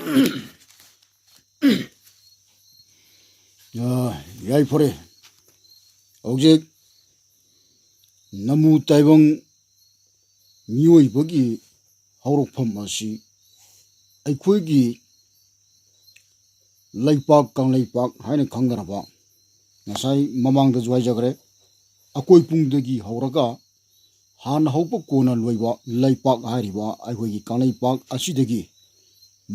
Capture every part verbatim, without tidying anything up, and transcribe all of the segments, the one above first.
ꯑ, ꯌꯥꯏꯐꯔꯦ꯫ ꯍꯧꯖꯤꯛ ꯅꯃꯨ ꯇꯥꯏꯕꯪ ꯃꯤꯑꯣꯏꯕꯒꯤ ꯍꯧꯔꯛꯐꯝ ꯑꯁꯤ ꯑꯩꯈꯣꯏꯒꯤ ꯂꯩꯄꯥꯛ ꯀꯪꯂꯩꯄꯥꯛ ꯍꯥꯏꯅ ꯈꯪꯅꯔꯕ, ꯉꯁꯥꯏ ꯃꯃꯥꯡꯗꯁꯨ ꯍꯥꯏꯖꯈ꯭ꯔꯦ, ꯑꯀꯣꯏ ꯄꯨꯡꯗꯒꯤ ꯍꯧꯔꯒ ꯍꯥꯟꯅ ꯍꯧꯕ ꯀꯣꯟꯅ ꯂꯣꯏꯕ ꯂꯩꯄꯥꯛ ꯍꯥꯏꯔꯤꯕ ꯑꯩꯈꯣꯏꯒꯤ ꯀꯪꯂꯩꯄꯥꯛ ꯑꯁꯤꯗꯒꯤ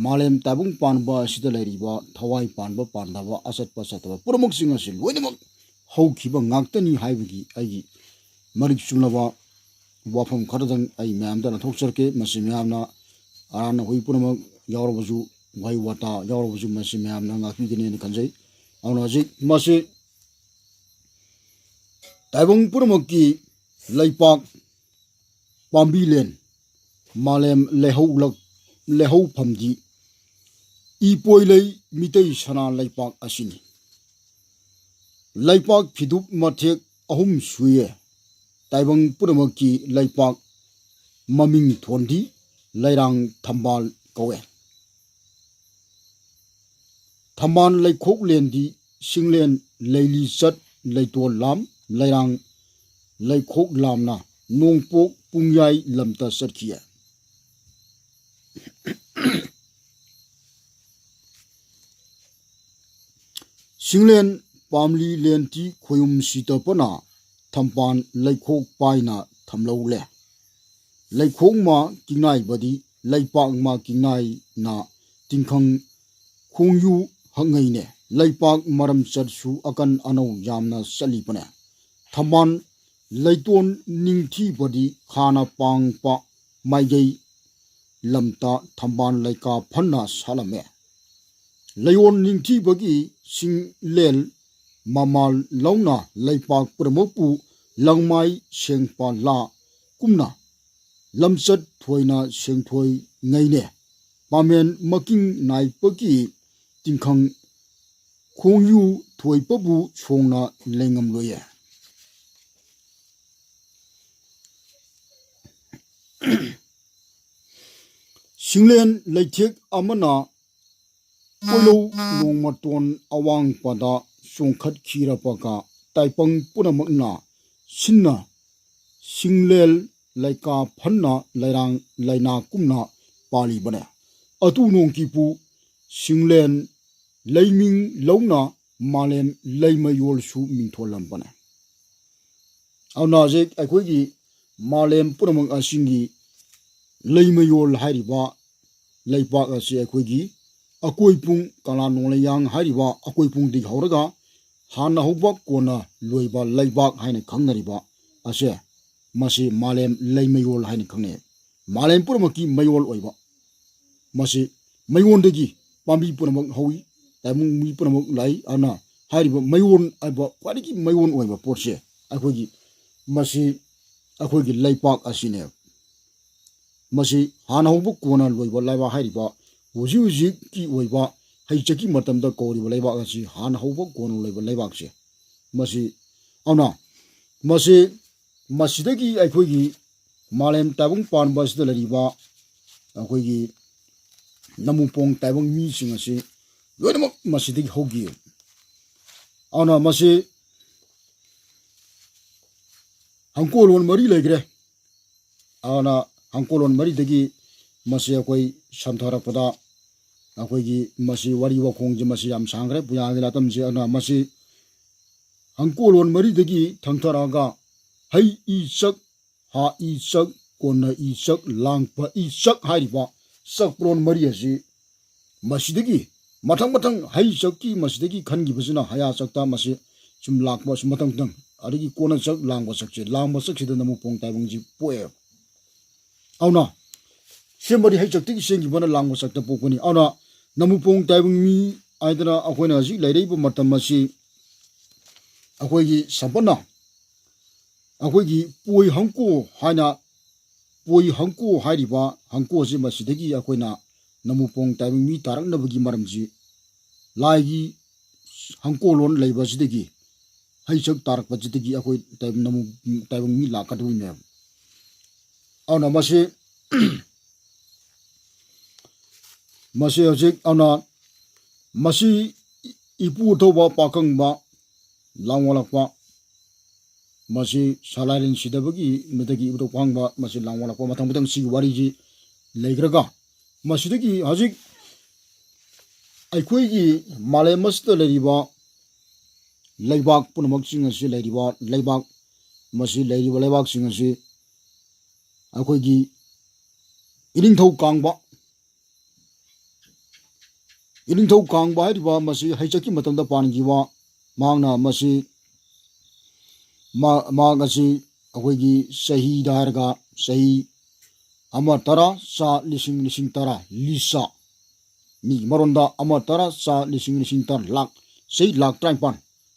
ꯃꯥꯂꯦꯝ ꯇꯥꯏꯕꯪ ꯄꯥꯟꯕ ꯑꯁꯤꯗ ꯂꯩꯔꯤꯕ ꯊꯋꯥꯏ ꯄꯥꯟꯕ ꯄꯥꯟꯗꯕ, ꯑꯆꯠꯄ ꯆꯠꯇꯕ ꯄꯨꯝꯅꯃꯛꯁꯤꯡ ꯑꯁꯤ ꯂꯣꯏꯅꯃꯛ ꯍꯧꯈꯤꯕ ꯉꯥꯛꯇꯅꯤ ꯍꯥꯏꯕꯒꯤ ꯑꯩꯒꯤ ꯃꯔꯤꯛ ꯆꯨꯝꯂꯕ ꯋꯥꯐꯝ ꯈꯔꯗꯪ ꯑꯩ ꯃꯌꯥꯝꯗ ꯂꯧꯊꯣꯛꯆꯔꯛꯀꯦ꯫ ꯃꯁꯤ ꯃꯌꯥꯝꯅ ꯑꯔꯥꯟ ꯑꯍꯣꯏ ꯄꯨꯝꯅꯃꯛ ꯌꯥꯎꯔꯕꯁꯨ, ꯋꯥꯍꯩ ꯋꯥꯇꯥ ꯌꯥꯎꯔꯕꯁꯨ, ꯃꯁꯤ ꯃꯌꯥꯝꯅ ꯉꯥꯛꯄꯤꯒꯅꯤ ꯍꯥꯏꯅ ꯈꯟꯖꯩ꯫ ꯑꯗꯨꯅ ꯍꯧꯖꯤꯛ ꯃꯁꯤ ꯇꯥꯏꯕꯪ ꯄꯨꯝꯅꯃꯛꯀꯤ ꯂꯩꯄꯥꯛ ꯄꯥꯝꯕꯤꯂꯦꯟ, ꯃꯥꯂꯦꯝ ꯂꯩꯍꯧꯂꯛ-, ꯂꯩꯍꯧꯐꯝꯗꯤ ꯏꯄꯣꯏꯂꯩ ꯃꯤꯇꯩ ꯁꯅꯥ ꯂꯩꯄꯥꯛ ꯑꯁꯤꯅꯤ꯫ ꯂꯩꯄꯥꯛ ꯐꯤꯗꯨꯞ ꯃꯊꯦꯛ ꯑꯍꯨꯝ ꯁꯨꯏꯌꯦ꯫ ꯇꯥꯏꯕꯪ ꯄꯨꯝꯅꯃꯛꯀꯤ ꯂꯩꯄꯥꯛ ꯃꯃꯤꯡ ꯊꯣꯟꯗꯤ ꯂꯩꯔꯥꯡ ꯊꯝꯕꯥꯜ ꯀꯧꯋꯦ꯫ ꯊꯝꯕꯥꯜ ꯂꯩꯈꯣꯛꯂꯦꯟꯗꯤ ꯁꯤꯡꯂꯦꯟ ꯂꯩꯂꯤ ꯆꯠ ꯂꯩꯇꯣꯟ ꯂꯥꯝ ꯂꯩꯔꯥꯡ ꯂꯩꯈꯣꯛ ꯂꯥꯝꯅ ꯅꯣꯡꯄꯣꯛ ꯄꯨꯡꯌꯥꯏ ꯂꯝꯇ ꯆꯠꯈꯤꯌꯦ꯫ ꯁꯤꯡꯂꯦꯟ ꯄꯥꯝꯂꯤ ꯂꯦꯟꯇꯤ ꯈꯣꯌꯨꯝ ꯁꯤꯇꯄꯅ ꯊꯝꯕꯥꯜ ꯂꯩꯈꯣꯛ ꯄꯥꯏꯅ ꯊꯝꯂꯧꯂꯦ꯫ ꯂꯩꯈꯣꯛꯃ ꯀꯤꯡꯅꯥꯏꯕꯗꯤ ꯂꯩꯄꯥꯛꯃ ꯀꯤꯡꯅꯥꯏꯅ ꯇꯤꯡꯈꯪ ꯈꯣꯡꯌꯨ ꯍꯛꯉꯩꯅꯦ꯫ ꯂꯩꯄꯥꯛ ꯃꯔꯝ ꯆꯠꯁꯨ ꯑꯀꯟ ꯑꯅꯧ ꯌꯥꯝꯅ ꯆꯠꯂꯤꯕꯅꯦ꯫ ꯊꯝꯕꯥꯜ ꯂꯩꯇꯣꯟ ꯅꯤꯡꯊꯤꯕꯗꯤ ꯈꯥꯅ ꯄꯥꯡꯄ ꯃꯥꯏꯒꯩ ꯂꯝꯇ ꯊꯝꯕꯥꯜ ꯂꯩꯀꯥ ꯐꯟꯅ ꯁꯥꯠꯂꯝꯃꯦ꯫ ꯂꯩꯌꯣꯟ ꯅꯤꯡꯊꯤꯕꯒꯤ ꯁꯤꯡꯂꯦꯟ ꯃꯃꯥꯜ ꯂꯧꯅ ꯂꯩꯄꯥꯛ ꯄꯨꯝꯅꯃꯛꯄꯨ ꯂꯪꯃꯥꯏ ꯁꯦꯡꯄ ꯂꯥ ꯀꯨꯝꯅ ꯂꯝꯆꯠ ꯊꯣꯏꯅ ꯁꯦꯡꯊꯣꯏꯉꯩꯅꯦ꯫ ꯄꯥꯃꯦꯟ ꯃꯀꯤꯡ ꯅꯥꯏꯄꯒꯤ ꯇꯤꯡꯈꯪ ꯈꯣꯡꯌꯨ ꯊꯣꯏꯄꯕꯨ ꯁꯣꯡꯅ ꯂꯩꯉꯝꯂꯣꯏꯌꯦ꯫ ꯁꯤꯡꯂꯦꯟ ꯂꯩꯊꯦꯛ ꯑꯃꯅ ꯀꯣꯏꯂꯧ ꯅꯣꯡꯃꯇꯣꯟ ꯑꯋꯥꯡꯄꯗ ꯆꯣꯡꯈꯠꯈꯤꯔꯕꯒ ꯇꯥꯏꯕꯪ ꯄꯨꯝꯅꯃꯛꯅ ꯁꯤꯟꯅ ꯁꯤꯡꯂꯦꯟ ꯂꯩꯀꯥ ꯐꯟꯅ ꯂꯩꯔꯥꯡ ꯂꯩꯅꯥ ꯀꯨꯝꯅ ꯄꯥꯜꯂꯤꯕꯅꯦ꯫ ꯑꯇꯨ ꯅꯣꯡꯀꯤꯄꯨ ꯁꯤꯡꯂꯦꯟ ꯂꯩꯃꯤꯡ ꯂꯧꯅ ꯃꯥꯂꯦꯝ ꯂꯩꯃꯌꯣꯜꯁꯨ ꯃꯤꯡꯊꯣꯜꯂꯝꯕꯅꯦ꯫ ꯑꯗꯨꯅ ꯍꯧꯖꯤꯛ ꯑꯩꯈꯣꯏꯒꯤ ꯃꯥꯂꯦꯝ ꯄꯨꯝꯅꯃꯛ ꯑꯁꯤꯒꯤ ꯂꯩꯃꯌꯣꯜ ꯍꯥꯏꯔꯤꯕ ꯂꯩꯄꯥꯛ ꯑꯁꯤ ꯑꯩꯈꯣꯏꯒꯤ ꯑꯀꯣꯏꯄꯨꯡ, ꯀꯪꯂꯥ ꯅꯣꯡꯂꯩꯌꯥꯡ ꯍꯥꯏꯔꯤꯕ ꯑꯀꯣꯏꯄꯨꯡꯗꯒꯤ ꯍꯧꯔꯒ ꯍꯥꯟꯅ ꯍꯧꯕ ꯀꯣꯟꯅ ꯂꯣꯏꯕ ꯂꯩꯕꯥꯛ ꯍꯥꯏꯅ ꯈꯪꯅꯔꯤꯕ ꯑꯁꯦ, ꯃꯁꯤ ꯃꯥꯂꯦꯝ ꯂꯩꯃꯌꯣꯜ ꯍꯥꯏꯅ ꯈꯪꯅꯩ꯫ ꯃꯥꯂꯦꯝ ꯄꯨꯝꯅꯃꯛꯀꯤ ꯃꯌꯣꯜ ꯑꯣꯏꯕ, ꯃꯁꯤ ꯃꯌꯣꯟꯗꯒꯤ ꯄꯥꯝꯕꯤ ꯄꯨꯝꯅꯃꯛ ꯍꯧꯏ, ꯇꯥꯏꯕꯪ ꯃꯤ ꯄꯨꯝꯅꯃꯛ ꯂꯥꯛꯏ꯫ ꯑꯗꯨꯅ ꯍꯥꯏꯔꯤꯕ ꯃꯌꯣꯟ ꯍꯥꯏꯕ ꯈ꯭ꯋꯥꯏꯗꯒꯤ ꯃꯌꯣꯟ ꯑꯣꯏꯕ ꯄꯣꯠꯁꯦ ꯑꯩꯈꯣꯏꯒꯤ, ꯃꯁꯤ ꯑꯩꯈꯣꯏꯒꯤ ꯂꯩꯄꯥꯛ ꯑꯁꯤꯅꯦꯕ꯫ ꯃꯁꯤ ꯍꯥꯟꯅ ꯍꯧꯕ ꯀꯣꯟꯅ ꯂꯣꯏꯕ ꯂꯩꯕꯥꯛ ꯍꯥꯏꯔꯤꯕ ꯍꯧꯖꯤꯛ ꯍꯧꯖꯤꯛꯀꯤ ꯑꯣꯏꯕ ꯍꯩꯆꯛꯀꯤ ꯃꯇꯝꯗ ꯀꯧꯔꯤꯕ ꯂꯩꯕꯥꯛ ꯑꯁꯤ ꯍꯥꯟꯅ ꯍꯧꯕ ꯀꯣꯟꯅ ꯂꯣꯏꯕ ꯂꯩꯕꯥꯛꯁꯦ꯫ ꯃꯁꯤ, ꯑꯗꯨꯅ ꯃꯁꯤ, ꯃꯁꯤꯗꯒꯤ ꯑꯩꯈꯣꯏꯒꯤ ꯃꯥꯂꯦꯝ ꯇꯥꯏꯕꯪ ꯄꯥꯟꯕ ꯑꯁꯤꯗ ꯂꯩꯔꯤꯕ ꯑꯩꯈꯣꯏꯒꯤ ꯅꯃꯨꯄꯣꯡ ꯇꯥꯏꯕꯪ ꯃꯤꯁꯤꯡ ꯑꯁꯤ ꯂꯣꯏꯅꯃꯛ ꯃꯁꯤꯗꯒꯤ ꯍꯧꯈꯤ꯫ ꯑꯗꯨꯅ ꯃꯁꯤ ꯍꯪꯀꯣꯜꯂꯣꯟ ꯃꯔꯤ ꯂꯩꯈ꯭ꯔꯦ꯫ ꯑꯗꯨꯅ ꯍꯪꯀꯣꯜꯂꯣꯟ ꯃꯔꯤꯗꯒꯤ ꯃꯁꯤ ꯑꯩꯈꯣꯏ ꯁꯝꯊꯔꯛꯄꯗ ꯑꯩꯈꯣꯏꯒꯤ ꯃꯁꯤ ꯋꯥꯔꯤ ꯋꯥꯈꯣꯡꯁꯦ ꯃꯁꯤ ꯌꯥꯝ ꯁꯥꯡꯈ꯭ꯔꯦ ꯄꯨꯌꯥꯒꯤ ꯂꯥꯇꯝꯁꯦ꯫ ꯑꯗꯨꯅ ꯃꯁꯤ ꯍꯪꯀꯣꯜꯂꯣꯟ ꯃꯔꯤꯗꯒꯤ ꯊꯪꯊꯔꯛꯑꯒ ꯍꯩ ꯏ ꯆꯛ, ꯍꯥ ꯏ ꯆꯛ, ꯀꯣꯟꯅ ꯏ ꯆꯛ, ꯂꯥꯡꯄ ꯏ ꯆꯛ ꯍꯥꯏꯔꯤꯕ ꯆꯛꯄ꯭ꯔꯣꯟ ꯃꯔꯤ ꯑꯁꯤ ꯃꯁꯤꯗꯒꯤ ꯃꯊꯪ ꯃꯊꯪ ꯍꯩ ꯆꯛꯀꯤ ꯃꯁꯤꯗꯒꯤ ꯈꯟꯈꯤꯕꯁꯤꯅ ꯍꯌꯥ ꯆꯛꯇ ꯃꯁꯤ ꯁꯨꯝ ꯂꯥꯛꯄ ꯁꯨꯝ ꯃꯊꯪ ꯃꯊꯪ ꯑꯗꯒꯤ ꯀꯣꯟꯅ ꯆꯛ ꯂꯥꯡꯕ ꯆꯛꯁꯦ, ꯂꯥꯡꯕ ꯆꯛꯁꯤꯗ ꯅꯃꯨꯄꯣꯡ ꯇꯥꯏꯕꯪꯁꯤ ꯄꯣꯛꯑꯦꯕ꯫ ꯑꯗꯨꯅ ꯁꯦꯝꯕꯗꯤ ꯍꯩꯆꯛꯇꯒꯤ ꯁꯦꯝꯈꯤꯕꯅ ꯂꯥꯡꯕ ꯆꯛꯇ ꯄꯣꯛꯄꯅꯤ꯫ ꯑꯗꯨꯅ ꯅꯃꯨꯄꯣꯡ ꯇꯥꯏꯕꯪ ꯃꯤ ꯍꯥꯏꯗꯅ ꯑꯩꯈꯣꯏꯅ ꯍꯧꯖꯤꯛ ꯂꯩꯔꯛꯏꯕ ꯃꯇꯝ ꯑꯁꯤ ꯑꯩꯈꯣꯏꯒꯤ ꯁꯝꯄꯠꯅ ꯑꯩꯈꯣꯏꯒꯤ ꯄꯣꯏ ꯍꯪꯀꯣ ꯍꯥꯏꯅ, ꯄꯣꯏ ꯍꯪꯀꯣ ꯍꯥꯏꯔꯤꯕ ꯍꯪꯀꯣꯁꯦ ꯃꯁꯤꯗꯒꯤ ꯑꯩꯈꯣꯏꯅ ꯅꯃꯨꯄꯣꯡ ꯇꯥꯏꯕꯪ ꯃꯤ ꯇꯥꯔꯛꯅꯕꯒꯤ ꯃꯔꯝꯁꯤ ꯂꯥꯏꯒꯤ ꯍꯪꯀꯣꯂꯣꯟ ꯂꯩꯕ ꯑꯁꯤꯗꯒꯤ ꯍꯩꯆꯛ ꯇꯥꯔꯛꯄꯁꯤꯗꯒꯤ ꯑꯩꯈꯣꯏ ꯇꯥꯏꯕꯪ ꯅꯃꯨ-, ꯇꯥꯏꯕꯪ ꯃꯤ ꯂꯥꯛꯀꯗꯧꯔꯤꯅꯦꯕ꯫ ꯑꯗꯨꯅ ꯃꯁꯤ, ꯃꯁꯤ ꯍꯧꯖꯤꯛ ꯑꯗꯨꯅ ꯃꯁꯤ ꯏꯄꯨ ꯑꯊꯧꯕ ꯄꯥꯈꯪꯕ ꯂꯥꯡꯋꯥꯂꯛꯄ, ꯃꯁꯤ ꯁꯂꯥꯏꯔꯦꯟ ꯁꯤꯗꯕꯒꯤ ꯃꯤꯗꯒꯤ ꯏꯕꯨꯙꯧ ꯄꯥꯈꯪꯕ ꯃꯁꯤ ꯂꯥꯡꯋꯥꯂꯛꯄ, ꯃꯊꯪ ꯃꯊꯪ ꯁꯤꯒꯤ ꯋꯥꯔꯤꯁꯤ ꯂꯩꯈ꯭ꯔꯒ, ꯃꯁꯤꯗꯒꯤ ꯍꯧꯖꯤꯛ ꯑꯩꯈꯣꯏꯒꯤ ꯃꯥꯂꯦꯝ ꯑꯁꯤꯗ ꯂꯩꯔꯤꯕ ꯂꯩꯕꯥꯛ ꯄꯨꯝꯅꯃꯛꯁꯤꯡ ꯑꯁꯤ, ꯂꯩꯔꯤꯕ ꯂꯩꯕꯥꯛ, ꯃꯁꯤ ꯂꯩꯔꯤꯕ ꯂꯩꯕꯥꯛꯁꯤꯡ ꯑꯁꯤ ꯑꯩꯈꯣꯏꯒꯤ ꯏꯅꯤꯡꯊꯧ ꯀꯥꯡꯕ, ꯏꯅꯤꯡꯊꯧ ꯀꯥꯡꯕ ꯍꯥꯏꯔꯤꯕ ꯃꯁꯤ ꯍꯩꯆꯠꯀꯤ ꯃꯇꯝꯗ ꯄꯥꯟꯈꯤꯕ, ꯃꯍꯥꯛꯅ ꯃꯁꯤ, ꯃꯥ-, ꯃꯍꯥꯛ ꯑꯁꯤ ꯑꯩꯈꯣꯏꯒꯤ ꯆꯍꯤꯗ ꯍꯥꯏꯔꯒ ꯆꯍꯤ ꯑꯃ ꯇꯔꯥ ꯆꯥ ꯂꯤꯁꯤꯡ, ꯂꯤꯁꯤꯡ ꯇꯔꯥ, ꯂꯤꯁꯥ, ꯃꯤꯒꯤ ꯃꯔꯣꯟꯗ ꯑꯃ ꯇꯔꯥ ꯆꯥ ꯂꯤꯁꯤꯡ, ꯂꯤꯁꯤꯡ ꯇꯔꯥ, ꯂꯥꯛ, ꯆꯍꯤ ꯂꯥꯛ ꯇꯔꯥꯅꯤꯄꯥꯟ,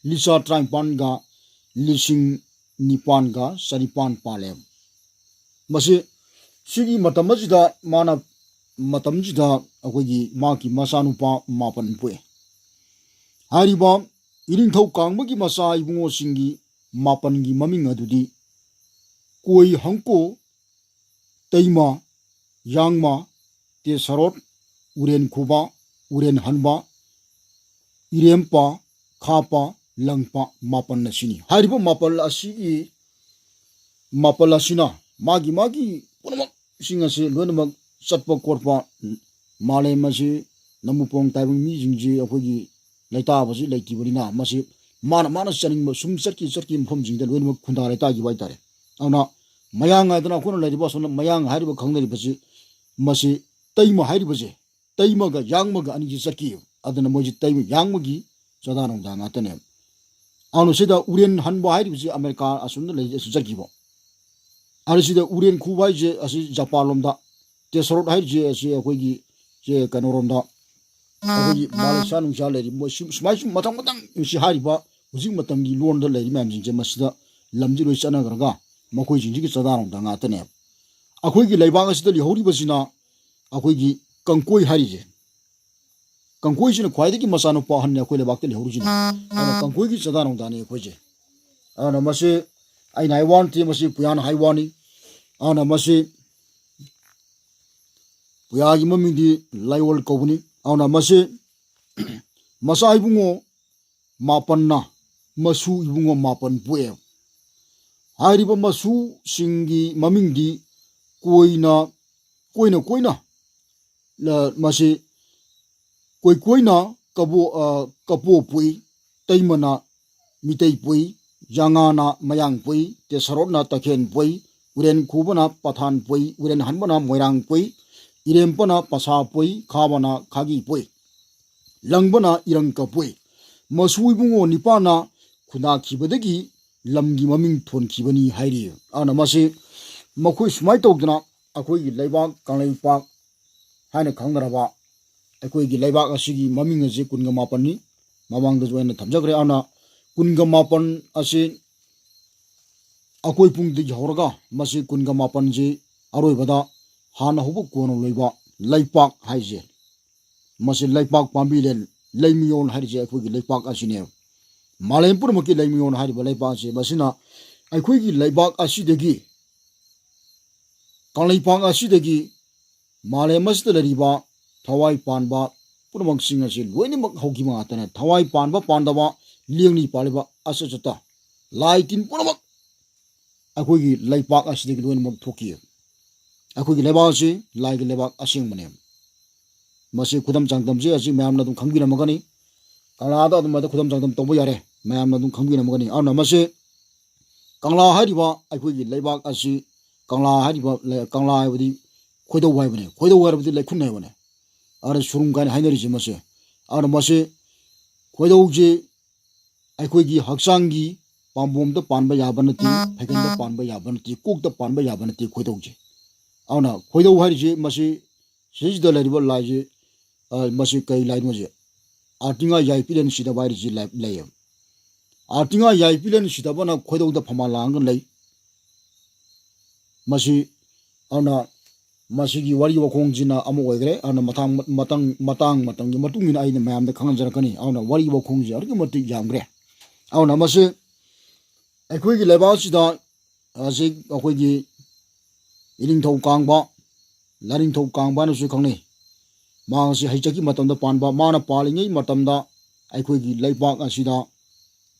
ꯂꯤꯁꯥ ꯇꯔꯥꯅꯤꯄꯥꯟꯒ ꯂꯤꯁꯤꯡ ꯅꯤꯄꯥꯟꯒ ꯆꯅꯤꯄꯥꯟ ꯄꯥꯜꯂꯦ꯫ ꯃꯁꯤ, ꯁꯤꯒꯤ ꯃꯇꯝ ꯑꯁꯤꯗ ꯃꯥꯅ, ꯃꯇꯝꯁꯤꯗ ꯑꯩꯈꯣꯏꯒꯤ ꯃꯍꯥꯛꯀꯤ ꯃꯆꯥꯅꯨꯄꯥ ꯃꯥꯄꯟ ꯄꯣꯛꯑꯦ꯫ ꯍꯥꯏꯔꯤꯕ ꯏꯅꯤꯡꯊꯧ ꯀꯥꯡꯕꯒꯤ ꯃꯆꯥ ꯏꯕꯨꯡꯉꯣꯁꯤꯡꯒꯤ ꯃꯥꯄꯟꯒꯤ ꯃꯃꯤꯡ ꯑꯗꯨꯗꯤ ꯀꯣꯏ ꯍꯪꯀꯣ, ꯇꯩꯃ, ꯌꯥꯡꯃ, ꯇꯦꯁꯔꯣꯠ, ꯎꯔꯦꯟ ꯈꯨꯕ, ꯎꯔꯦꯟ ꯍꯟꯕ, ꯏꯔꯦꯝꯄ, ꯈꯥꯄ, ꯂꯪꯄ, ꯃꯥꯄꯟ ꯑꯁꯤꯅꯤ꯫ ꯍꯥꯏꯔꯤꯕ ꯃꯥꯄꯜ ꯑꯁꯤꯒꯤ, ꯃꯥꯄꯜ ꯑꯁꯤꯅ ꯃꯥꯒꯤ, ꯃꯥꯒꯤ ꯄꯨꯝꯅꯃꯛꯁꯤꯡ ꯑꯁꯤ ꯂꯣꯏꯅꯃꯛ ꯆꯠꯄ ꯈꯣꯠꯄ, ꯃꯥꯂꯦꯝ ꯑꯁꯤ ꯅꯝꯃꯨꯄꯣꯡ ꯇꯥꯏꯕꯪ ꯃꯤꯁꯤꯡꯁꯤ ꯑꯩꯈꯣꯏꯒꯤ ꯂꯩꯇꯥꯕꯁꯤ ꯂꯩꯇ꯭ꯔꯤꯕꯅꯤꯅ, ꯃꯁꯤ ꯃꯥꯅ, ꯃꯥꯅ ꯆꯠꯅꯤꯡꯕ ꯁꯨꯝ ꯆꯠꯈꯤ, ꯆꯠꯈꯤ ꯃꯐꯝꯁꯤꯡꯗ ꯂꯣꯏꯅꯃꯛ ꯈꯨꯟꯗꯥ ꯂꯩꯇꯥꯈꯤꯕ ꯍꯥꯏꯇꯥꯔꯦ꯫ ꯑꯗꯨꯅ ꯃꯌꯥꯡ ꯍꯥꯏꯗꯅ ꯑꯩꯈꯣꯏꯅ ꯂꯩꯔꯤꯕ ꯑꯁꯣꯝꯗ ꯃꯌꯥꯡ ꯍꯥꯏꯔꯤꯕ ꯈꯪꯅꯔꯤꯕꯁꯤ, ꯃꯁꯤ ꯇꯩꯃ ꯍꯥꯏꯔꯤꯕꯁꯦ, ꯇꯩꯃꯒ ꯌꯥꯡꯃꯒ ꯑꯅꯤꯁꯤ ꯆꯠꯈꯤ꯫ ꯑꯗꯨꯅ ꯃꯣꯏꯁꯤ ꯇꯩꯃ ꯌꯥꯡꯃꯒꯤ ꯆꯥꯗꯥ ꯅꯧꯗꯥ ꯉꯥꯛꯇꯅꯦꯕ꯫ ꯑꯗꯨꯅ ꯁꯤꯗ ꯎꯔꯦꯟ ꯍꯟꯕ ꯍꯥꯏꯔꯤꯕꯁꯤ ꯑꯃꯦꯔꯤꯀꯥ ꯑꯁꯣꯝꯗ ꯂꯩ, ꯑꯁꯤ ꯆꯠꯈꯤꯕ꯫ ꯑꯗꯨ ꯁꯤꯗ ꯎꯔꯦꯟ ꯈꯨꯕ ꯍꯥꯏꯁꯦ ꯑꯁꯤ ꯖꯄꯥꯟ ꯂꯣꯝꯗ, ꯇꯦꯁꯔꯣꯠ ꯍꯥꯏꯔꯤꯁꯦ ꯑꯁꯤ ꯑꯩꯈꯣꯏꯒꯤ ꯁꯦ ꯀꯩꯅꯣꯔꯣꯝꯗ, ꯑꯩꯈꯣꯏꯒꯤ ꯃꯥꯂꯦꯁꯤꯌꯥ ꯅꯨꯡꯁꯤꯌꯥ ꯂꯩꯔꯤ, ꯃꯣꯏ ꯁꯨꯝ-, ꯁꯨꯃꯥꯏ ꯁꯨꯝ ꯃꯊꯪ ꯃꯊꯪ ꯁꯤ ꯍꯥꯏꯔꯤꯕ ꯍꯧꯖꯤꯛ ꯃꯇꯝꯒꯤ ꯂꯣꯟꯗ ꯂꯩꯔꯤ ꯃꯌꯥꯝꯁꯤꯡꯁꯦ ꯃꯁꯤꯗ ꯂꯝꯁꯤ ꯂꯣꯏ ꯆꯠꯅꯈ꯭ꯔꯒ ꯃꯈꯣꯏꯁꯤꯡꯁꯤꯒꯤ ꯆꯥꯗꯥ ꯅꯧꯗꯥ ꯉꯥꯛꯇꯅꯦꯕ꯫ ꯑꯩꯈꯣꯏꯒꯤ ꯂꯩꯕꯥꯛ ꯑꯁꯤꯗ ꯂꯩꯍꯧꯔꯤꯕꯁꯤꯅ ꯑꯩꯈꯣꯏꯒꯤ ꯀꯥꯡꯀꯣꯏ ꯍꯥꯏꯔꯤꯁꯦ, ꯀꯥꯡꯀꯣꯏꯁꯤꯅ ꯈ꯭ꯋꯥꯏꯗꯒꯤ ꯃꯆꯥꯅꯨꯄꯥ ꯑꯍꯟꯅꯤ ꯑꯩꯈꯣꯏ ꯂꯩꯕꯥꯛꯇ ꯂꯩꯍꯧꯔꯤꯁꯤꯅ꯫ ꯑꯗꯨꯅ ꯀꯥꯡꯀꯣꯏꯒꯤ ꯆꯥꯗꯥ ꯅꯧꯗꯥꯅꯤ ꯑꯩꯈꯣꯏꯁꯦ꯫ ꯑꯗꯨꯅ ꯃꯁꯤ ꯑꯩꯅ ꯍꯥꯏ ꯋꯥ ꯅꯠꯇꯦ, ꯃꯁꯤ ꯄꯨꯌꯥꯅ ꯍꯥꯏ ꯋꯥꯅꯤ꯫ ꯑꯗꯨꯅ ꯃꯁꯤ ꯄꯨꯌꯥꯒꯤ ꯃꯃꯤꯡꯗꯤ ꯂꯥꯏꯑꯣꯜ ꯀꯧꯕꯅꯤ꯫ ꯑꯗꯨꯅ ꯃꯁꯤ ꯃꯆꯥ ꯏꯕꯨꯡꯉꯣ ꯃꯥꯄꯟꯅ ꯃꯁꯨ ꯏꯕꯨꯡꯉꯣ ꯃꯥꯄꯟ ꯄꯣꯛꯑꯦ꯫ ꯍꯥꯏꯔꯤꯕ ꯃꯁꯨꯁꯤꯡꯒꯤ ꯃꯃꯤꯡꯗꯤ ꯀꯣꯏꯅ, ꯀꯣꯏꯅ ꯀꯣꯏꯅ, ꯂ-, ꯃꯁꯤ ꯀꯣꯏꯀꯣꯏꯅ ꯀꯕꯣ-, ꯑ, ꯀꯄꯣ ꯄꯣꯛꯏ, ꯇꯩꯃꯅ ꯃꯤꯇꯩ ꯄꯣꯛꯏ, ꯌꯥꯉꯥꯅ ꯃꯌꯥꯡ ꯄꯣꯛꯏ, ꯇꯦꯁꯔꯣꯠꯅ ꯇꯈꯦꯟ ꯄꯣꯛꯏ, ꯎꯔꯦꯟ ꯈꯨꯕꯅ ꯄꯊꯥꯟ ꯄꯣꯛꯏ, ꯎꯔꯦꯟ ꯍꯟꯕꯅ ꯃꯣꯏꯔꯥꯡ ꯄꯣꯛꯏ, ꯏꯔꯦꯝꯄꯅ ꯄꯁꯥ ꯄꯣꯛꯏ, ꯈꯥꯕꯅ ꯈꯥꯒꯤ ꯄꯣꯛꯏ, ꯂꯪꯕꯅ ꯏꯔꯪꯀ ꯄꯣꯛꯏ꯫ ꯃꯁꯨ ꯏꯕꯨꯡꯉꯣ ꯅꯤꯄꯥꯟꯅ ꯈꯨꯟꯗꯥꯈꯤꯕꯗꯒꯤ ꯂꯝꯒꯤ ꯃꯃꯤꯡ ꯊꯣꯟꯈꯤꯕꯅꯤ ꯍꯥꯏꯔꯤ꯫ ꯑꯗꯨꯅ ꯃꯁꯤ ꯃꯈꯣꯏ ꯁꯨꯃꯥꯏꯅ ꯇꯧꯗꯅ ꯑꯩꯈꯣꯏꯒꯤ ꯂꯩꯕꯥꯛ ꯀꯪꯂꯩꯄꯥꯛ ꯍꯥꯏꯅ ꯈꯪꯅꯔꯕ ꯑꯩꯈꯣꯏꯒꯤ ꯂꯩꯕꯥꯛ ꯑꯁꯤꯒꯤ ꯃꯃꯤꯡ ꯑꯁꯤ ꯀꯨꯟꯒ ꯃꯥꯄꯟꯅꯤ꯫ ꯃꯃꯥꯡꯗꯁꯨ ꯑꯩꯅ ꯊꯝꯖꯈ꯭ꯔꯦ꯫ ꯑꯗꯨꯅ ꯀꯨꯟꯒ ꯃꯥꯄꯟ ꯑꯁꯤ ꯑꯀꯣꯏ ꯄꯨꯡꯗꯒꯤ ꯍꯧꯔꯒ ꯃꯁꯤ ꯀꯨꯟꯒ ꯃꯥꯄꯟꯁꯤ ꯑꯔꯣꯏꯕꯗ ꯍꯥꯟꯅ ꯍꯧꯕ ꯀꯣꯟꯅ ꯂꯣꯏꯕ ꯂꯩꯄꯥꯛ ꯍꯥꯏꯁꯦ, ꯃꯁꯤ ꯂꯩꯄꯥꯛ ꯄꯥꯝꯕꯤ ꯂꯦꯟ, ꯂꯩꯃꯌꯣꯜ ꯍꯥꯏꯔꯤꯁꯦ ꯑꯩꯈꯣꯏꯒꯤ ꯂꯩꯄꯥꯛ ꯑꯁꯤꯅꯦꯕ꯫ ꯃꯥꯂꯦꯝ ꯄꯨꯝꯅꯃꯛꯀꯤ ꯂꯩꯃꯌꯣꯜ ꯍꯥꯏꯔꯤꯕ ꯂꯩꯄꯥꯛ ꯑꯁꯤ, ꯃꯁꯤꯅ ꯑꯩꯈꯣꯏꯒꯤ ꯂꯩꯕꯥꯛ ꯑꯁꯤꯗꯒꯤ, ꯀꯪꯂꯩꯄꯥꯛ ꯑꯁꯤꯗꯒꯤ ꯃꯥꯂꯦꯝ ꯑꯁꯤꯗ ꯂꯩꯔꯤꯕ ꯊꯋꯥꯏ ꯄꯥꯟꯕ ꯄꯨꯝꯅꯃꯛꯁꯤꯡ ꯑꯁꯤ ꯂꯣꯏꯅꯃꯛ ꯍꯧꯈꯤꯕ ꯉꯥꯛꯇꯅꯦ꯫ ꯊꯋꯥꯏ ꯄꯥꯟꯕ ꯄꯥꯟꯗꯕ, ꯂꯦꯡꯅꯤ ꯄꯥꯜꯂꯤꯕ ꯑꯆꯠ ꯑꯆꯠꯇ, ꯂꯥꯏ ꯇꯤꯟ ꯄꯨꯝꯅꯃꯛ ꯑꯩꯈꯣꯏꯒꯤ ꯂꯩꯄꯥꯛ ꯑꯁꯤꯗꯒꯤ ꯂꯣꯏꯅꯃꯛ ꯊꯣꯛꯈꯤ꯫ ꯑꯩꯈꯣꯏꯒꯤ ꯂꯩꯕꯥꯛ ꯑꯁꯤ ꯂꯥꯏꯒꯤ ꯂꯩꯕꯥꯛ ꯑꯁꯦꯡꯕꯅꯦ꯫ ꯃꯁꯤ ꯈꯨꯗꯝ ꯆꯥꯡꯗꯝꯁꯦ ꯑꯁꯤ ꯃꯌꯥꯝꯅ ꯑꯗꯨꯝ ꯈꯪꯕꯤꯔꯝꯃꯒꯅꯤ꯫ ꯀꯪꯂꯥꯗ ꯑꯗꯨꯃꯥꯏꯅ ꯈꯨꯗꯝ ꯆꯥꯡꯗꯝ ꯇꯧꯕ ꯌꯥꯔꯦ, ꯃꯌꯥꯝꯅ ꯑꯗꯨꯝ ꯈꯪꯕꯤꯔꯝꯃꯒꯅꯤ꯫ ꯑꯗꯨꯅ ꯃꯁꯤ ꯀꯪꯂꯥ ꯍꯥꯏꯔꯤꯕ ꯑꯩꯈꯣꯏꯒꯤ ꯂꯩꯕꯥꯛ ꯑꯁꯤ, ꯀꯪꯂꯥ ꯍꯥꯏꯔꯤꯕ ꯂꯩ-, ꯀꯪꯂꯥ ꯍꯥꯏꯕꯗꯤ ꯈꯣꯏꯗꯧ ꯍꯥꯏꯕꯅꯦ, ꯈꯣꯏꯗꯧ ꯍꯥꯏꯔꯕꯗꯤ ꯂꯩꯈꯨꯟ ꯍꯥꯏꯕꯅꯦ꯫ ꯑꯗꯨꯅ ꯁꯨꯔꯨꯡ ꯀꯥꯏꯅ ꯍꯥꯏꯅꯔꯤꯁꯦ ꯃꯁꯦ꯫ ꯑꯗꯨꯅ ꯃꯁꯦ ꯈꯣꯏꯗꯧꯁꯦ ꯑꯩꯈꯣꯏꯒꯤ ꯍꯛꯆꯥꯡꯒꯤ ꯄꯥꯝꯕꯣꯝꯗ ꯄꯥꯟꯕ ꯌꯥꯕ ꯅꯠꯇꯦ, ꯐꯩꯒꯟꯗ ꯄꯥꯟꯕ ꯌꯥꯕ ꯅꯠꯇꯦ, ꯀꯣꯛꯇ ꯄꯥꯟꯕ ꯌꯥꯕ ꯅꯠꯇꯦ ꯈꯣꯏꯗꯧꯁꯦ꯫ ꯑꯗꯨꯅ ꯈꯣꯏꯗꯧ ꯍꯥꯏꯔꯤꯁꯦ ꯃꯁꯤ ꯁꯤꯁꯤꯗ ꯂꯩꯔꯤꯕ ꯂꯥꯏꯁꯦ, ꯑ, ꯃꯁꯤ ꯀꯩ ꯂꯥꯏꯅꯣ ꯁꯦ? ꯑꯥꯔꯇꯤꯉꯥ ꯌꯥꯏꯄꯤꯔꯦꯟ ꯁꯤꯗꯕ ꯍꯥꯏꯔꯤꯁꯤ ꯂꯩ-, ꯂꯩꯌꯦꯕ꯫ ꯑꯥꯔꯇꯤꯉꯥ ꯌꯥꯏꯄꯤꯔꯦꯟ ꯁꯤꯗꯕꯅ ꯈꯣꯏꯗꯧꯗ ꯐꯝꯕꯥꯜ ꯂꯥꯡꯉꯒ ꯂꯩ꯫ ꯃꯁꯤ, ꯑꯗꯨꯅ ꯃꯁꯤꯒꯤ ꯋꯥꯔꯤ ꯋꯥꯈꯣꯡꯁꯤꯅ ꯑꯃ ꯑꯣꯏꯈ꯭ꯔꯦ꯫ ꯑꯗꯨꯅ ꯃꯊꯥꯡ, ꯃꯇꯥꯡ, ꯃꯇꯥꯡ ꯃꯇꯝꯒꯤ ꯃꯇꯨꯡ ꯏꯟꯅ ꯑꯩꯅ ꯃꯌꯥꯝꯗ ꯈꯪꯍꯟꯖꯔꯛꯀꯅꯤ꯫ ꯑꯗꯨꯅ ꯋꯥꯔꯤ ꯋꯥꯈꯣꯡꯁꯦ ꯑꯗꯨꯛꯀꯤ ꯃꯇꯤꯛ ꯌꯥꯝꯈ꯭ꯔꯦ꯫ ꯑꯗꯨꯅ ꯃꯁꯤ ꯑꯩꯈꯣꯏꯒꯤ ꯂꯩꯕꯥꯛ ꯑꯁꯤꯗ ꯍꯧꯖꯤꯛ ꯑꯩꯈꯣꯏꯒꯤ ꯏꯅꯤꯡꯊꯧ ꯀꯥꯡꯕ, ꯂꯥꯏꯅꯤꯡꯊꯧ ꯀꯥꯡꯕ ꯍꯥꯏꯅꯁꯨ ꯈꯪꯅꯩ꯫ ꯃꯥꯁꯤ ꯍꯩꯆꯠꯀꯤ ꯃꯇꯝꯗ ꯄꯥꯟꯕ, ꯃꯥꯅ ꯄꯥꯜꯂꯤꯉꯩ ꯃꯇꯝꯗ ꯑꯩꯈꯣꯏꯒꯤ ꯂꯩꯕꯥꯛ ꯑꯁꯤꯗ,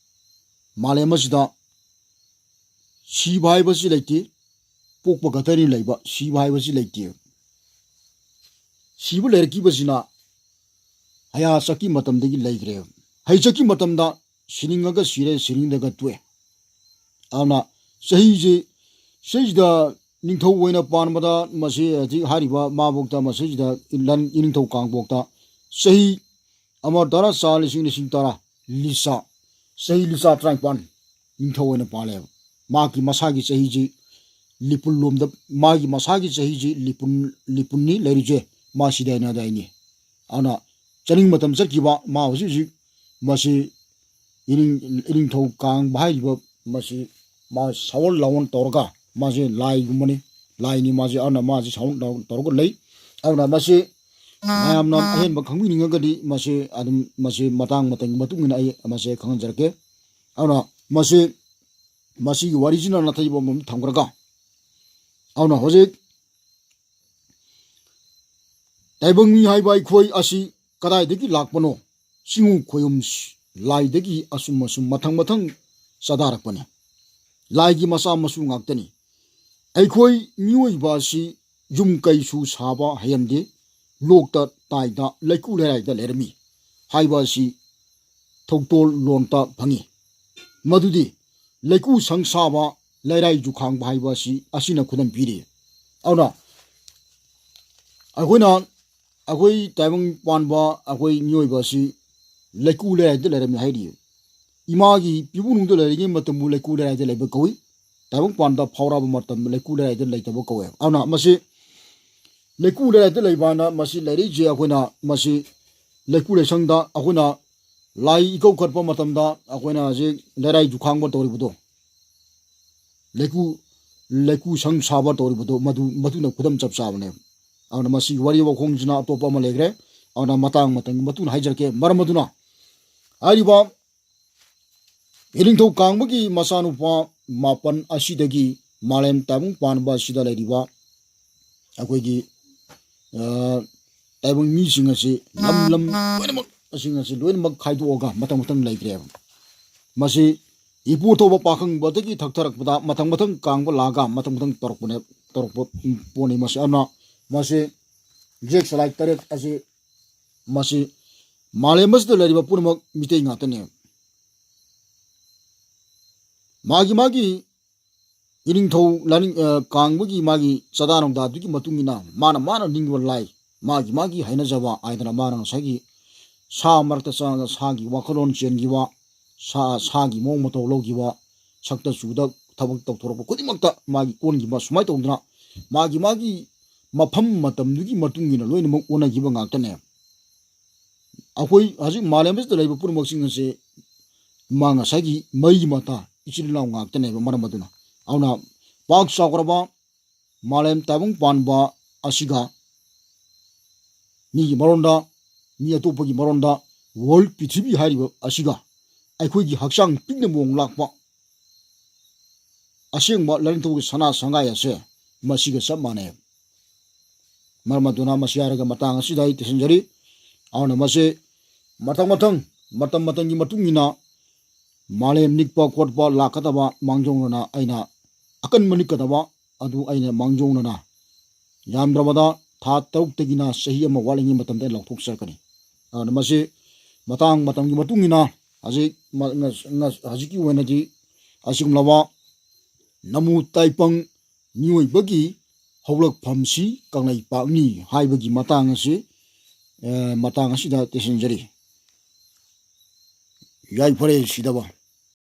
ꯃꯥꯂꯦꯝ ꯑꯁꯤꯗ ꯁꯤꯕ ꯍꯥꯏꯕꯁꯤ ꯂꯩꯇꯦ, ꯄꯣꯛꯄ ꯈꯛꯇꯅꯤ ꯂꯩꯕ, ꯁꯤꯕ ꯍꯥꯏꯕꯁꯤ ꯂꯩꯇꯦ꯫ ꯁꯤꯕ ꯂꯩꯔꯛꯈꯤꯕꯁꯤꯅ ꯍꯌꯥꯆꯠꯀꯤ ꯃꯇꯝꯗꯒꯤ ꯂꯩꯈ꯭ꯔꯦ꯫ ꯍꯩꯆꯠꯀꯤ ꯃꯇꯝꯗ ꯁꯤꯅꯤꯡꯉꯒ ꯁꯤꯔꯦ, ꯁꯤꯅꯤꯡꯗ꯭ꯔꯒ ꯇꯣꯛꯑꯦ꯫ ꯑꯗꯨꯅ ꯆꯍꯤꯁꯤ, ꯁꯤꯁꯤꯗ ꯅꯤꯡꯊꯧ ꯑꯣꯏꯅ ꯄꯥꯟꯕꯗ ꯃꯁꯤ ꯍꯧꯖꯤꯛ ꯍꯥꯏꯔꯤꯕ ꯃꯥꯕꯣꯛꯇ ꯃꯁꯤꯁꯤꯗ ꯏꯂꯟ ꯏꯅꯤꯡꯊꯧ ꯀꯥꯡꯄꯣꯛꯇ ꯆꯍꯤ ꯑꯃ ꯇꯔꯥ ꯆꯥ ꯂꯤꯁꯤꯡ ꯂꯤꯁꯤꯡ ꯇꯔꯥ ꯂꯤꯆꯥ, ꯆꯍꯤ ꯂꯤꯆꯥ ꯇꯔꯥꯅꯤꯄꯥꯟ ꯅꯤꯡꯊꯧ ꯑꯣꯏꯅ ꯄꯥꯜꯂꯦꯕ꯫ ꯃꯍꯥꯛꯀꯤ ꯃꯁꯥꯒꯤ ꯆꯍꯤꯁꯤ ꯂꯤꯄꯨꯟ ꯂꯣꯝꯗ, ꯃꯥꯒꯤ ꯃꯁꯥꯒꯤ ꯆꯍꯤꯁꯤ ꯂꯤꯄꯨꯟ, ꯂꯤꯄꯨꯟꯅꯤ ꯂꯩꯔꯤꯁꯦ, ꯃꯥ ꯁꯤꯗꯥꯏꯅꯗꯥꯏꯅꯤ꯫ ꯑꯗꯨꯅ ꯆꯅꯤꯡ ꯃꯇꯝ ꯆꯠꯈꯤꯕ ꯃꯥ ꯍꯧꯖꯤꯛ ꯍꯧꯖꯤꯛ ꯃꯁꯤ ꯏꯅꯤꯡ-, ꯏꯅꯤꯡꯊꯧ ꯀꯥꯡꯕ ꯍꯥꯏꯔꯤꯕ ꯃꯁꯤ ꯃꯥ ꯁꯥꯑꯣꯟ ꯂꯥꯑꯣꯟ ꯇꯧꯔꯒ ꯃꯥꯁꯦ ꯂꯥꯏꯒꯨꯝꯕꯅꯤ, ꯂꯥꯏꯅꯤ ꯃꯥꯁꯦ꯫ ꯑꯗꯨꯅ ꯃꯥꯁꯦ ꯁꯥꯑꯣꯟ ꯂꯥꯑꯣꯟ ꯇꯧꯔꯒ ꯂꯩ꯫ ꯑꯗꯨꯅ ꯃꯁꯤ ꯃꯌꯥꯝꯅ ꯑꯍꯦꯟꯕ ꯈꯪꯕꯤꯅꯤꯡꯉꯒꯗꯤ ꯃꯁꯤ ꯑꯗꯨꯝ ꯃꯁꯤ ꯃꯇꯥꯡ ꯃꯇꯝꯒꯤ ꯃꯇꯨꯡ ꯏꯟꯅ ꯑꯩ ꯃꯁꯤ ꯈꯪꯍꯟꯖꯔꯛꯀꯦ꯫ ꯑꯗꯨꯅ ꯃꯁꯤ, ꯃꯁꯤꯒꯤ ꯋꯥꯔꯤꯁꯤꯅ ꯅꯥꯊꯩꯕ ꯑꯃ ꯊꯝꯈ꯭ꯔꯒ, ꯑꯗꯨꯅ ꯍꯧꯖꯤꯛ ꯇꯥꯏꯕꯪ ꯃꯤ ꯍꯥꯏꯕ ꯑꯩꯈꯣꯏ ꯑꯁꯤ ꯀꯗꯥꯏꯗꯒꯤ ꯂꯥꯛꯄꯅꯣ? ꯆꯤꯡꯉꯨ ꯈꯣꯌꯨꯝ ꯂꯥꯏꯗꯒꯤ ꯑꯁꯨꯝ ꯑꯁꯨꯝ ꯃꯊꯪ ꯃꯊꯪ ꯆꯥꯗꯥꯔꯛꯄꯅꯤ꯫ ꯂꯥꯏꯒꯤ ꯃꯆꯥ ꯃꯁꯨ ꯉꯥꯛꯇꯅꯤ꯫ ꯑꯩꯈꯣꯏ ꯃꯤꯑꯣꯏꯕ ꯑꯁꯤ ꯌꯨꯝ ꯀꯩꯁꯨ ꯁꯥꯕ ꯍꯩꯔꯝꯗꯦ, ꯂꯣꯛꯇ ꯇꯥꯏꯗ ꯂꯩꯀꯨ ꯂꯩꯔꯥꯏꯗ ꯂꯩꯔꯝꯃꯤ ꯍꯥꯏꯕ ꯑꯁꯤ ꯊꯧꯇꯣꯜ ꯂꯣꯟꯇ ꯐꯪꯉꯤ꯫ ꯃꯗꯨꯗꯤ ꯂꯩꯀꯨ ꯁꯪ ꯁꯥꯕ, ꯂꯩꯔꯥꯏ ꯖꯨꯈꯥꯡꯕ ꯍꯥꯏꯕ ꯑꯁꯤ, ꯑꯁꯤꯅ ꯈꯨꯗꯝ ꯄꯤꯔꯤ꯫ ꯑꯗꯨꯅ ꯑꯩꯈꯣꯏꯅ, ꯑꯩꯈꯣꯏ ꯇꯥꯏꯕꯪ ꯄꯥꯟꯕ ꯑꯩꯈꯣꯏ ꯃꯤꯑꯣꯏꯕ ꯑꯁꯤ ꯂꯩꯀꯨ ꯂꯩꯔꯥꯏꯗ ꯂꯩꯔꯝꯃꯤ ꯍꯥꯏꯔꯤ꯫ ꯏꯃꯥꯒꯤ ꯄꯤꯕꯨꯡꯗ ꯂꯩꯔꯤꯉꯩ ꯃꯇꯝꯕꯨ ꯂꯩꯀꯨ ꯂꯩꯔꯥꯏꯗ ꯂꯩꯕ ꯀꯧꯏ꯫ ꯇꯥꯏꯕꯪ ꯄꯥꯟꯗ ꯐꯥꯎꯔꯛꯑꯕ ꯃꯇꯝꯗ ꯂꯩꯀꯨ ꯂꯩꯔꯥꯏꯗ ꯂꯩꯇꯕ ꯀꯧꯋꯦ꯫ ꯑꯗꯨꯅ ꯃꯁꯤ ꯂꯩꯀꯨ ꯂꯩꯔꯥꯏꯗ ꯂꯩꯕ ꯍꯥꯏꯅ ꯃꯁꯤ ꯂꯩꯔꯛꯏꯁꯦ꯫ ꯑꯩꯈꯣꯏꯅ ꯃꯁꯤ ꯂꯩꯀꯨ ꯂꯩꯁꯪꯗ ꯑꯩꯈꯣꯏꯅ ꯂꯥꯏ ꯏꯀꯧ ꯈꯠꯄ ꯃꯇꯝꯗ ꯑꯩꯈꯣꯏꯅ ꯍꯧꯖꯤꯛ ꯂꯩꯔꯥꯏ ꯖꯨꯈꯥꯡꯕ ꯇꯧꯔꯤꯕꯗꯣ, ꯂꯩꯀꯨ, ꯂꯩꯀꯨ ꯁꯪ ꯁꯥꯕ ꯇꯧꯔꯤꯕꯗꯣ, ꯃꯗꯨ, ꯃꯗꯨꯅ ꯈꯨꯗꯝ ꯆꯞ ꯆꯥꯕꯅꯦ꯫ ꯑꯗꯨꯅ ꯃꯁꯤꯒꯤ ꯋꯥꯔꯤ ꯋꯥꯈꯣꯡꯁꯤꯅ ꯑꯇꯣꯞꯄ ꯑꯃ ꯂꯩꯈ꯭ꯔꯦ꯫ ꯑꯗꯨꯅ ꯃꯇꯥꯡ ꯃꯇꯝꯒꯤ ꯃꯇꯨꯡ ꯏꯟꯅ ꯍꯥꯏꯖꯔꯛꯀꯦ꯫ ꯃꯔꯝ ꯑꯗꯨꯅ ꯍꯥꯏꯔꯤꯕ ꯏꯅꯤꯡꯊꯧ ꯀꯥꯡꯕꯒꯤ ꯃꯆꯥꯅꯨꯄꯥ ꯃꯥꯄꯟ ꯑꯁꯤꯗꯒꯤ ꯃꯥꯂꯦꯝ ꯇꯥꯏꯕꯪ ꯄꯥꯟꯕ ꯑꯁꯤꯗ ꯂꯩꯔꯤꯕ ꯑꯩꯈꯣꯏꯒꯤ, ꯑ, ꯇꯥꯏꯕꯪ ꯃꯤꯁꯤꯡ ꯑꯁꯤ ꯂꯝ ꯂꯝ ꯂꯣꯏꯅꯃꯛ ꯑꯁꯤꯡ ꯑꯁꯤ ꯂꯣꯏꯅꯃꯛ ꯈꯥꯏꯗꯣꯛꯑꯒ ꯃꯊꯪ ꯃꯊꯪ ꯂꯩꯈ꯭ꯔꯦꯕ꯫ ꯃꯁꯤ ꯏꯄꯨ ꯊꯧꯕ ꯄꯥꯈꯪꯕꯗꯒꯤ ꯊꯛꯊꯔꯛꯄꯗ ꯃꯊꯪ ꯃꯊꯪ ꯀꯥꯡꯕ ꯂꯥꯛꯑꯒ ꯃꯊꯪ ꯃꯊꯪ ꯇꯧꯔꯛꯄꯅꯦ, ꯇꯧꯔꯛꯄ ꯄꯣꯠꯅꯤ꯫ ꯃꯁꯤ ꯑꯗꯨꯅ ꯃꯁꯤ ꯖꯦꯛ ꯆꯂꯥꯏ ꯇꯔꯦꯠ ꯑꯁꯤ ꯃꯁꯤ ꯃꯥꯂꯦꯝ ꯑꯁꯤꯗ ꯂꯩꯔꯤꯕ ꯄꯨꯝꯅꯃꯛ ꯃꯤꯇꯩ ꯉꯥꯛꯇꯅꯦ꯫ ꯃꯥꯒꯤ ꯃꯥꯒꯤ ꯏꯅꯤꯡꯊꯧ ꯂꯥꯅꯤꯡ-, ꯑ, ꯀꯥꯡꯕꯒꯤ ꯃꯥꯒꯤ ꯆꯥꯗꯥ ꯅꯧꯗꯥꯗꯨꯒꯤ ꯃꯇꯨꯡ ꯏꯟꯅ ꯃꯥꯅ ꯃꯥꯅ ꯅꯤꯡꯕ ꯂꯥꯏ, ꯃꯥꯒꯤ ꯃꯥꯒꯤ ꯍꯩꯅꯖꯕ ꯍꯥꯏꯗꯅ ꯃꯥꯅ ꯉꯁꯥꯏꯒꯤ ꯁꯥ ꯃꯔꯛꯇ ꯆꯪꯉꯒ ꯁꯥꯒꯤ ꯋꯥꯈꯜꯂꯣꯟ ꯆꯦꯟꯈꯤꯕ, ꯁꯥ, ꯁꯥꯒꯤ ꯃꯑꯣꯡ ꯃꯇꯧ ꯂꯧꯈꯤꯕ, ꯁꯛꯇ ꯆꯨꯗ ꯊꯕꯛ ꯇꯧꯊꯣꯔꯛꯄ ꯈꯨꯗꯤꯡꯃꯛꯇ ꯃꯥꯒꯤ ꯑꯣꯟꯈꯤꯕ, ꯁꯨꯃꯥꯏꯅ ꯇꯧꯗꯅ ꯃꯥꯒꯤ ꯃꯥꯒꯤ ꯃꯐꯝ ꯃꯇꯝꯗꯨꯒꯤ ꯃꯇꯨꯡ ꯏꯟꯅ ꯂꯣꯏꯅꯃꯛ ꯑꯣꯟꯅꯈꯤꯕ ꯉꯥꯛꯇꯅꯦ꯫ ꯑꯩꯈꯣꯏ ꯍꯧꯖꯤꯛ ꯃꯥꯂꯦꯝ ꯑꯁꯤꯗ ꯂꯩꯕ ꯄꯨꯝꯅꯃꯛꯁꯤꯡ ꯑꯁꯤ ꯃꯥ ꯉꯁꯥꯏꯒꯤ ꯃꯔꯤ ꯃꯇꯥ ꯏꯆꯤꯜ ꯏꯅꯥꯎ ꯉꯥꯛꯇꯅꯦꯕ꯫ ꯃꯔꯝ ꯑꯗꯨꯅ, ꯑꯗꯨꯅ ꯄꯥꯛ ꯆꯥꯎꯈ꯭ꯔꯕ ꯃꯥꯂꯦꯝ ꯇꯥꯏꯕꯪ ꯄꯥꯟꯕ ꯑꯁꯤꯒ ꯃꯤꯒꯤ ꯃꯔꯣꯟꯗ, ꯃꯤ ꯑꯇꯣꯞꯄꯒꯤ ꯃꯔꯣꯟꯗ, ꯋꯥꯔꯜ ꯄ꯭ꯔꯤꯊꯤꯕꯤ ꯍꯥꯏꯔꯤꯕ ꯑꯁꯤꯒ ꯑꯩꯈꯣꯏꯒꯤ ꯍꯛꯆꯥꯡ ꯄꯤꯛꯅ ꯃꯑꯣꯡ ꯂꯥꯛꯄ ꯑꯁꯦꯡꯕ ꯂꯥꯏꯅꯤꯡꯊꯧꯒꯤ ꯁꯅꯥ ꯁꯪꯒꯥꯏ ꯑꯁꯦ ꯃꯁꯤꯒ ꯆꯞ ꯃꯥꯟꯅꯩ꯫ ꯃꯔꯝ ꯑꯗꯨꯅ ꯃꯁꯤ ꯍꯥꯏꯔꯒ ꯃꯇꯥꯡ ꯑꯁꯤꯗ ꯑꯩ ꯇꯦꯟꯁꯤꯟꯖꯔꯤ꯫ ꯑꯗꯨꯅ ꯃꯁꯤ ꯃꯊꯪ ꯃꯊꯪ ꯃꯇꯝ ꯃꯇꯝꯒꯤ ꯃꯇꯨꯡ ꯏꯟꯅ ꯃꯥꯂꯦꯝ ꯅꯤꯛꯄ ꯈꯣꯠꯄ ꯂꯥꯛꯀꯗꯕ ꯃꯥꯡꯖꯧꯅꯅ ꯑꯩꯅ ꯑꯀꯟꯕ ꯅꯤꯛꯀꯗꯕ ꯑꯗꯨ ꯑꯩꯅ ꯃꯥꯡꯖꯧꯅꯅ ꯌꯥꯝꯗ꯭ꯔꯕꯗ ꯊꯥ ꯇꯔꯨꯛꯇꯒꯤꯅ ꯆꯍꯤ ꯑꯃ ꯋꯥꯠꯂꯤꯉꯩ ꯃꯇꯝꯗ ꯑꯩ ꯂꯥꯎꯊꯣꯛꯆꯔꯛꯀꯅꯤ꯫ ꯑꯗꯨꯅ ꯃꯁꯤ ꯃꯇꯥꯡ ꯃꯇꯝꯒꯤ ꯃꯇꯨꯡ ꯏꯟꯅ ꯍꯧꯖꯤꯛ ꯃ-, ꯉ-, ꯉ-, ꯍꯧꯖꯤꯛꯀꯤ ꯑꯣꯏꯅꯗꯤ ꯑꯁꯤꯒꯨꯝꯂꯕ ꯅꯃꯨ ꯇꯥꯏꯄꯪ ꯃꯤꯑꯣꯏꯕꯒꯤ ꯍꯧꯔꯛꯐꯝꯁꯤ ꯀꯪꯂꯩꯄꯥꯛꯅꯤ ꯍꯥꯏꯕꯒꯤ ꯃꯇꯥꯡ ꯑꯁꯤ, ꯑꯦ, ꯃꯇꯥꯡ ꯑꯁꯤꯗ ꯇꯦꯟꯁꯤꯟꯖꯔꯤ꯫ ꯌꯥꯏꯐꯔꯦ ꯁꯤꯗꯕ꯫